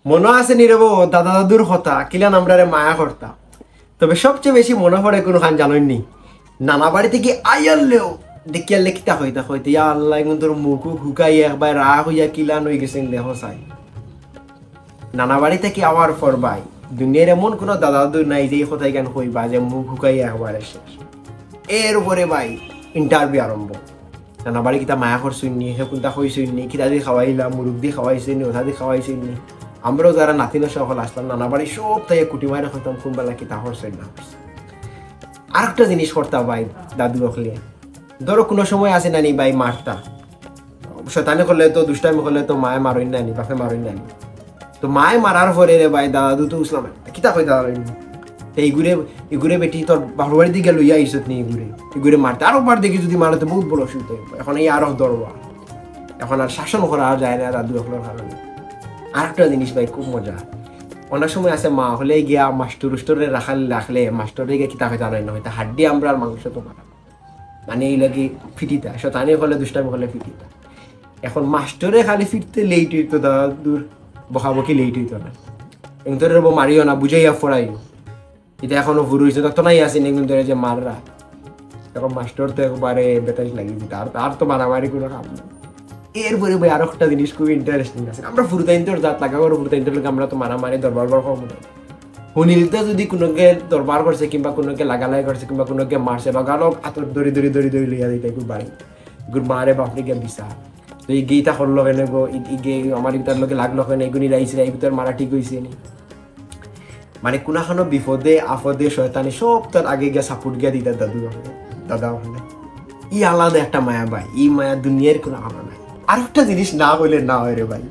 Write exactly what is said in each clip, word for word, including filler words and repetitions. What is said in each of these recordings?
মনো আছে নি রে বো, দাদা দাদুর কথা, কিলান আমরারে মায়া করতা। তবে সবচেয়ে বেশি মনো পড়ে কুনখান জানইন নি? নানা বাড়ি থাকি আইয়ারলেও দেখিয়ারলে কিতা কইতা কইতা, "ইয়া আল্লাহ, ইগুইন তোর মুখ হুকাই একবার রাগ অইয়া কিলান অইগেছইন দেখো চাই।" নানা বাড়ি থাকি আওয়ার পর ভাই, দুনিয়ার এমন কুনু দাদা দাদু নাই যে ই কথা ইখান কইবা যে মুখ হুকাই একবারে শেষ। এর উপরে ভাই, ইন্টারভিউ আরম্ভ। নানা বাড়ি কিতা মায়া করছইন নি, হে কুনতা কইছইন নি, কিতা দি খাওয়াইলা, মুরুগ দি খাওয়াইছইন নি, ওটা দি খাওয়াইছইন নি। আমরাও যারা নাতিন সকল আছলাম, নানা বাড়ি সব তাই কুটি মারে কইতাম কুন বেলা কিতা করছইন না করছইন। আরেকটা জিনিস করতা ভাই, দাদু অকলে, ধরো কুনু সময় আছে না নি ভাই মারতা, শয়তানি করলে তো, দুষ্টামি করলে তো মায়ে মারইন না নি, বাপে মারইন না নি। তো মায়ে মারার পরে রে ভাই, দাদু তো উছলাম, কিতা কই দাদা, তে ইগুরে, ইগুরে বেটি তোর বাপর বাড়ি থাকি লইয়া আইছত নি ইগুরে, ইগুরে মারতে। আরো বার দেখি যদি মারতে বহুত বড় অসুবিধা অইবো। এখন এই আরো দরবার, এখন আর শাসন করা আর যায় না দাদু অকলর কারণে। আরেকটা জিনিস ভাই খুব মজা, অনেক সময় আছে মা অকলে গিয়া মাস্টর উস্টরে রাখাল রাখলে মাস্টরে গিয়া কিতা কইতা নাই না কইতা, "হাড্ডি আমরার মাংস তুমার।" মানে এই লাগি ফিটিতা, শয়তানি করলে দুষ্টামি করলে ফিটিতা। এখন মাস্টরে খালি ফিটতে লেট অইতো, দাদুর বকাবকি লেট অইতো না। এমন তোরে বো মারিও না, বুঝাইয়া পড়াইও। ইতা এখনো হুরু অইছে, তত নাই আছে নি, কিন্তু যে মাররা। এখন মাস্টর তো একবারে বেতাইশ লাগি দিতা, আর, আর তো মারামারি কুনু কাম নাই। এরপরে ভাই আরো একটা জিনিস খুব ইন্টারেস্টিং আছে, আমরা ফুরুতাইন্তর জাত লাগা করো, ফুরুতাইন্তর লগে আমরা তো মারামারি দরবার বার কম নাই। হুনিলতে যদি কুনুকে দরবার করছে কিংবা কুনুকে লাগালাই করছে কিংবা কুনুকে মারছে, লগালগ আতর দড়ি দড়ি দড়ি দড়ি লইয়া দিতা একটু বাড়ি। গুড মারে বাপরে গিয়া বিচার। তো এই গেইতা করলো কেন গো, ই, ই গে আমার ইতার লগে লাগলো কেন, এগুনি রাইস রাই ভিতর মারা ঠিক অইছে নি। মানে কুনাখানো বিপদে আপদে শয়তানি সব তার আগে গিয়া সাপোর্ট গিয়া দিতা দাদু অকলে, দাদা অকলে। ই আলাদা একটা মায়া ভাই, ই মায়া দুনিয়ার কুনাখানো নাই। আর একটা জিনিস না কইলে না অয় রে ভাই,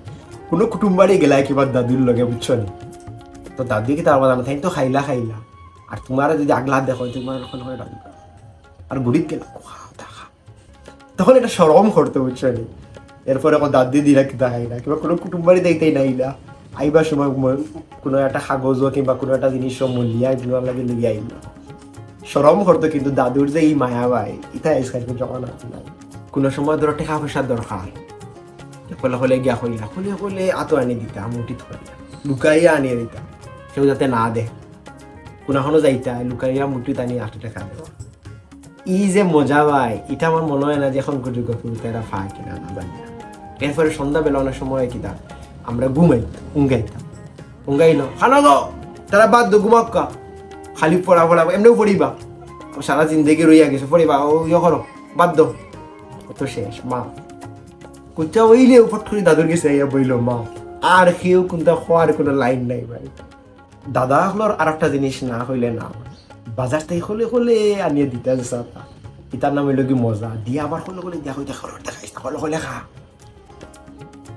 কুনু কুটুম বাড়ি গেলায় কিবা দাদুর লগে, বুঝছো নি? তো দাদু কিতা বাদা না, তাইন তো খাইলা খাইলা, আর তুমারে যদি আগলা দেখো, তুমার অখন অয় দাদু আর গুড়িত গেলা, খা, খা। তখন একটা শরম করতো, বুঝছো নি? এরপরে অখন দাদি দিলা কিতা খাই না, কিংবা কুনু কুটুম বাড়ি যাইতাই নাইলা, আইবার সময় ম-, কুনু একটা কাগজ কিংবা কুনু একটা জিনিস মলিয়া এগুলোর লাগি লইয়া আইলা। শরম করতো, কিন্তু দাদুর যে ই মায়া ভাই, ইতা আইজকাল যখন আছে নাই। কুনু সময় ধরো টেকা পয়সার দরকার, হকলে হকলে গিয়া কইলা, হকলে হকলে আতো আনি দিতা, মুঠিত করিয়া, লুকাইয়া আনিয়া দিতা, কেউ যাতে না দেখে। কুনাখানো যাইতা, লুকাইয়া মুঠিত আনি আটো টেকা দেওয়া। ই যে মজা ভাই, ইটা আমার মনো অয় না যে অখনকুর যুগর ফুরুতাইন্তর পায় কিনা না জানি না। এরপরে সন্ধ্যাবেলা অনেক সময় কিতা, আমরা ঘুমাই, উঙ্গাইতাম। উঙ্গাইলো, "খানো গো, তারা বাদ দো, ঘুমাউক্কা। খালি পড়া পড়া, এমনেও পড়িবা। সারা জিন্দেগি রইয়া গেছে, পড়িবা, ও ইয়ে করো, বাদ দো।" অত শেষ, মা। কুচ্চা অইলে ফট করি দাদুর গেছে আইয়া বইলো, মা। আর কেউ কুনতা কওয়ার কুনু লাইন নাই ভাই। দাদা অকলর আর একটা জিনিস না কইলে না অয়। বাজার থাকি হকলে হকলে আনিয়া দিতা যে সাতা। ইতার নাম অইলো কি মজা। দিয়া আবার হকলে হকলে দিয়া কইতা, "হকলে হকলে খাইস না, হকলে হকলে খা।"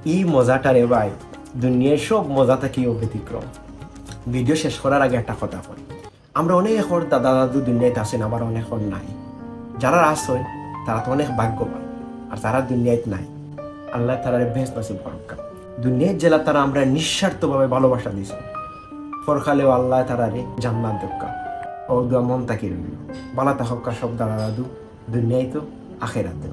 ই মজাটা রে ভাই, দুনিয়ার সব মজা থাকিও ব্যতিক্রম। ভিডিও শেষ করার আগে একটা কথা কই। আমরা অনেকর দাদা দাদু দুনিয়াত আছইন, আবার অনেকর নাই। যারা আছইন, তারা তো অনেক ভাগ্যবান। আর যারা দুনিয়াত নাই, আল্লায় তারারে বেহেস্ত নসিব করউক্কা। দুনিয়াত যেলা তারা আমরারে নিঃস্বার্থভাবে ভালোবাসা দিছইন, পরকালেও আল্লায় তারারে জান্নাত দেউক্কা। অউ দোয়া মন থাকি রইলো। ভালা থাকউক্কা সব দাদা দাদু, দুনিয়াত তো আখেরাতেও।